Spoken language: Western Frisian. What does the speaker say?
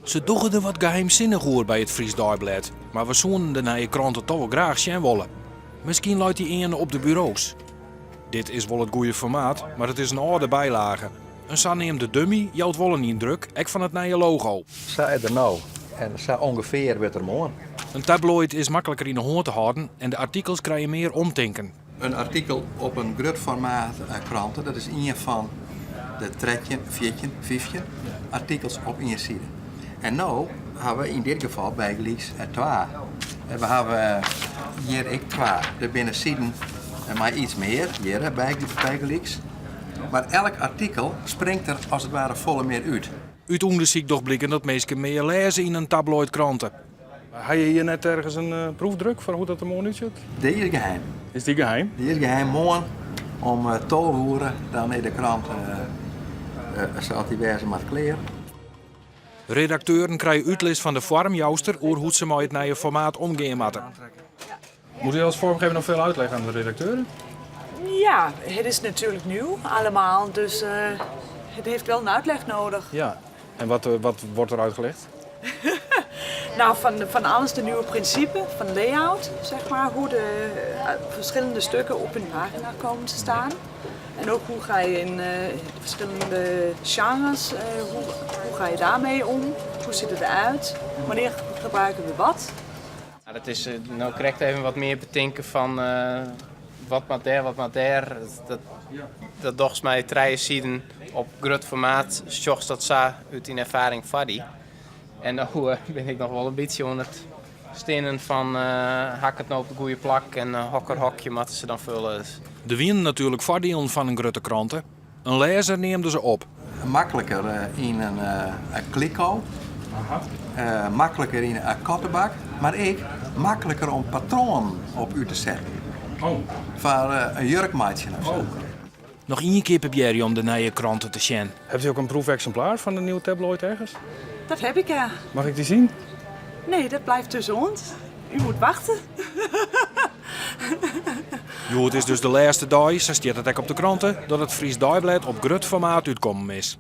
Se dogge der wat geheimsinnich oer by it Fries Deiblêd, mar we soenen de nije krante toch wol graach sjen wolle. Miskien leit dy earne op de buro's. Dit is wol it goede formaat, mar it is in âlde bylage. In saneamde dummy jout wol in yndruk, ek fan it nije logo. Sa is er no en sa ûngefear wurdt er moarn. In tabloid is makliker yn 'e hân te hâlden en de artikels krije mear omtinken. In artikel op in grut formaat krante, dat is ien fan de 13, 14, 15 artikels op ien side. En no hawwe we yn dit gefal bygelyks twa. En we hawwe hjir ek twa. Der binne siden mei iets mear, hjir bygelyks. Mar elk artikel springt der as it ware folle mear út. Ut ûndersyk docht bliken dat minsken mear lêze yn in tabloidkrante. Ha je hjir net ergens in proefdruk foar hoe't dat der moarn útsjocht? Dy is geheim. Is dy geheim? Dy is geheim. Moarn om 12 oere dan is de krante sa't dy wêze moat klear. Redakteuren krije útlis fan de foarmjouster oer hoe't se mei it nije formaat omgean moatte. Moet u als vormgever nog veel uitleggen aan de redacteuren? Ja, het is natuurlijk nieuw allemaal, dus het heeft wel een uitleg nodig. Ja, en wat, wat wordt er uitgelegd? Nou, van alles de nieuwe principe van layout, zeg maar, hoe de verschillende stukken op een pagina komen te staan. En ook hoe ga je in verschillende genres, hoe ga je daarmee om? Hoe ziet het eruit? Wanneer gebruiken we wat? Dat is no krekt even wat mear betinke fan wat moat dêr, wat moat dêr. Dat dochst mei trije siden op grut formaat, sjochst dat sa út dyn erfaring foar dy. En no bin ik noch wol in bytsje oan it stinnen fan ha ik it no op it goede plak en hokker hokje moatte se dan fulle. Der wienen natuerlik foardielen fan in grutte krante. In lêzer neamde se op. Makliker yn in kliko, makliker yn in kattebak, mar ek makliker om patroanen op út te setten. Foar in jurk meitsjen of sa. Noch ien kear probearje om de nije krante te sjen. Heeft u ook een proefexemplaar van de nieuwe tabloid ergens? Dat heb ik, ja. Mag ik die zien? Nee, dat blijft tussen ons. U moet wachten. Hjoed is dus de lêste dei, sa stiet it ek op de krante, dat it Fries Deiblêd op grut formaat útkommen is.